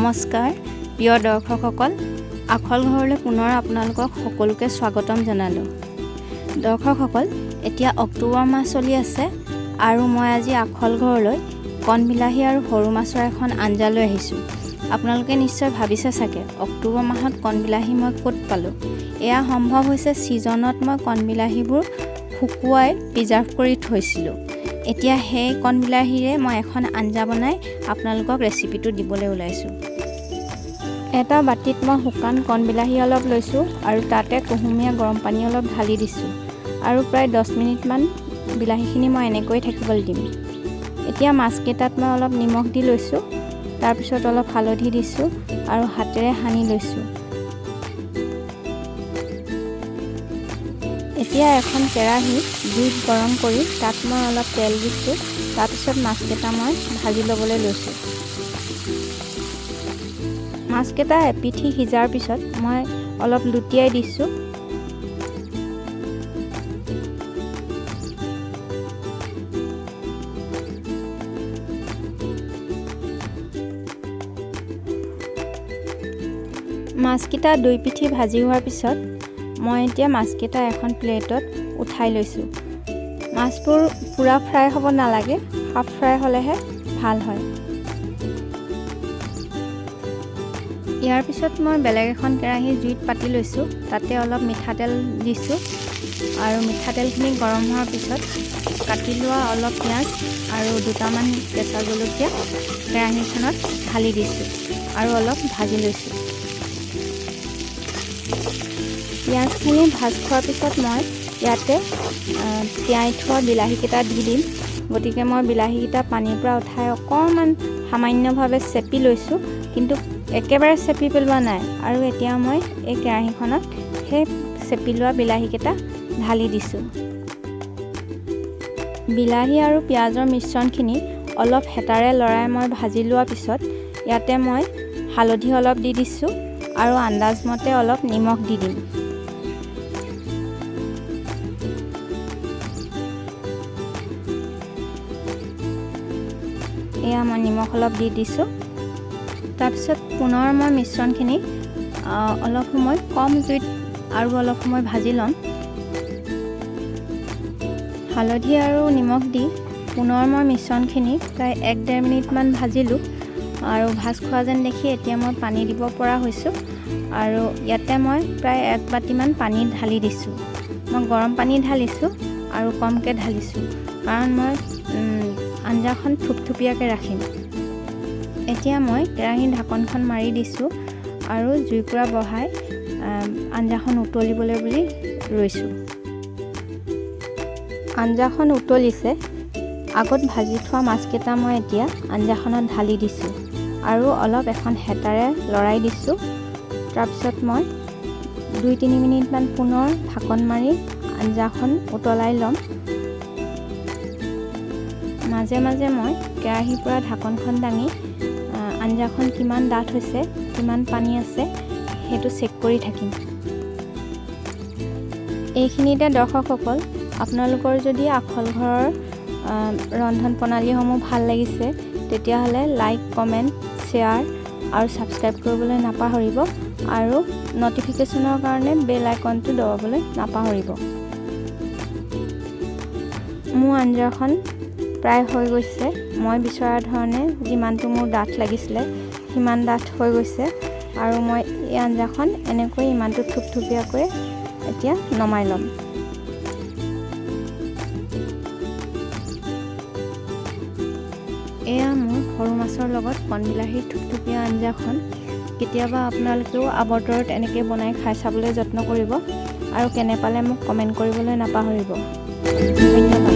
নমস্কাৰ প্ৰিয় দৰ্শকসকল, আখল ঘৰলৈ পুনৰ আপোনালোকক সকলোকে স্বাগতম জনালোঁ। দৰ্শকসকল, এতিয়া অক্টোবৰ মাহ চলি আছে আৰু মই আজি আখল ঘৰলৈ কণবিলাহী আৰু সৰু মাছৰ এখন আঞ্জা লৈ আহিছোঁ। আপোনালোকে নিশ্চয় ভাবিছে চাগে, অক্টোবৰ মাহত কণবিলাহী মই ক'ত পালোঁ? এয়া সম্ভৱ হৈছে ছিজনত মই কণবিলাহীবোৰ শুকুৱাই প্ৰিজাৰ্ভ কৰি থৈছিলোঁ। এতিয়া সেই কণবিলাহীৰে মই এখন আঞ্জা বনাই আপোনালোকক ৰেচিপিটো দিবলৈ ওলাইছোঁ। এটা বাতিত মই শুকান কণবিলাহী অলপ লৈছোঁ আৰু তাতে কুহুমীয়া গৰম পানী অলপ ঢালি দিছোঁ আৰু প্ৰায় 10 মিনিটমান বিলাহীখিনি মই এনেকৈ থাকিবলৈ দিম। এতিয়া মাছকেইটাত মই অলপ নিমখ দি লৈছোঁ, তাৰপিছত অলপ হালধি দিছোঁ আৰু হাতেৰে সানি লৈছোঁ। এতিয়া এখন কেৰাহী জুইত গৰম কৰি তাত মই অলপ তেল দিছোঁ। তাৰপিছত মাছকেইটা মই ভাজি ল'বলৈ লৈছোঁ। মাছকেইটা এপিঠি সিজাৰ পিছত মই অলপ লুটিয়াই দিছোঁ। মাছকেইটা দুই পিঠি ভাজি হোৱাৰ পিছত মই এতিয়া মাছকেইটা এখন প্লেটত উঠাই লৈছোঁ। মাছবোৰ পূৰা ফ্ৰাই হ'ব নালাগে, হাফ ফ্ৰাই হ'লেহে ভাল হয়। ইয়াৰ পিছত মই বেলেগ এখন কেৰাহী জুইত পাতি লৈছোঁ। তাতে অলপ মিঠাতেল দিছোঁ আৰু মিঠাতেলখিনি গৰম হোৱাৰ পিছত কাটি লোৱা অলপ পিঁয়াজ আৰু দুটামান কেঁচা জলকীয়া কেৰাহীখনত ঢালি দিছোঁ আৰু অলপ ভাজি লৈছোঁ। পিঁয়াজখিনি ভাজ খোৱাৰ পিছত মই ইয়াতে তিয়াই থোৱা বিলাহীকেইটা দি দিম। গতিকে মই বিলাহীকেইটা পানীৰ পৰা উঠাই অকণমান সামান্যভাৱে চেপি লৈছোঁ, কিন্তু একেবাৰে চেপি পেলোৱা নাই। আৰু এতিয়া মই এই কেৰাহীখনত সেই চেপি লোৱা বিলাহীকেইটা ঢালি দিছোঁ। বিলাহী আৰু পিঁয়াজৰ মিশ্ৰণখিনি অলপ হেতাৰে লৰাই মই ভাজি লোৱাৰ পিছত ইয়াতে মই হালধি অলপ দি দিছোঁ আৰু আন্দাজমতে অলপ নিমখ দি দিম। এয়া মই নিমখ অলপ দি দিছোঁ। তাৰপিছত পুনৰ মই মিশ্ৰণখিনি অলপ সময় কম জুইত আৰু অলপ সময় ভাজি ল'ম। হালধি আৰু নিমখ দি পুনৰ মই মিশ্ৰণখিনি প্ৰায় 1-1.5 মিনিটমান ভাজিলোঁ আৰু ভাজ খোৱা যেন দেখি এতিয়া মই পানী দিব পৰা হৈছোঁ আৰু ইয়াতে মই প্ৰায় এক বাতিমান পানী ঢালি দিছোঁ। মই গৰম পানী ঢালিছোঁ আৰু কমকৈ ঢালিছোঁ, কাৰণ মই আঞ্জাখন থুপথুপীয়াকৈ ৰাখিম। এতিয়া মই কেৰাহীৰ ঢাকনখন মাৰি দিছোঁ আৰু জুইকুৰা বঢ়াই আঞ্জাখন উতলিবলৈ বুলি ৰৈছোঁ। আঞ্জাখন উতলিছে। আগত ভাজি থোৱা মাছকেইটা মই এতিয়া আঞ্জাখনত ঢালি দিছোঁ আৰু অলপ এখন হেতাৰে লৰাই দিছোঁ। তাৰপিছত মই 2-3 মিনিটমান পুনৰ ঢাকন মাৰি আঞ্জাখন উতলাই ল'ম। মাজে মাজে মই কেৰাহীৰ পৰা ঢাকনখন দাঙি আঞ্জাখন কিমান ডাঠ হৈছে, কিমান পানী আছে, সেইটো চেক কৰি থাকিম। এইখিনিতে দৰ্শকসকল, আপোনালোকৰ যদি আখল ঘৰৰ ৰন্ধন প্ৰণালীসমূহ ভাল লাগিছে, তেতিয়াহ'লে লাইক, কমেণ্ট, শ্বেয়াৰ আৰু ছাবস্ক্ৰাইব কৰিবলৈ নাপাহৰিব আৰু ন'টিফিকেশ্যনৰ কাৰণে বেল আইকনটো দবাবলৈ নাপাহৰিব। মোৰ আঞ্জাখন প্ৰায় হৈ গৈছে। মই বিচৰা ধৰণে যিমানটো মোৰ ডাঠ লাগিছিলে, সিমান ডাঠ হৈ গৈছে আৰু মই এই আঞ্জাখন এনেকৈ ইমানটো থুপথুপীয়াকৈ এতিয়া নমাই ল'ম। এয়া মোৰ সৰু মাছৰ লগত কণবিলাহীৰ থুপথুপীয়া আঞ্জাখন। কেতিয়াবা আপোনালোকেও আবতৰত এনেকৈ বনাই খাই চাবলৈ যত্ন কৰিব আৰু কেনে পালে মোক কমেণ্ট কৰিবলৈ নাপাহৰিব। ধন্যবাদ।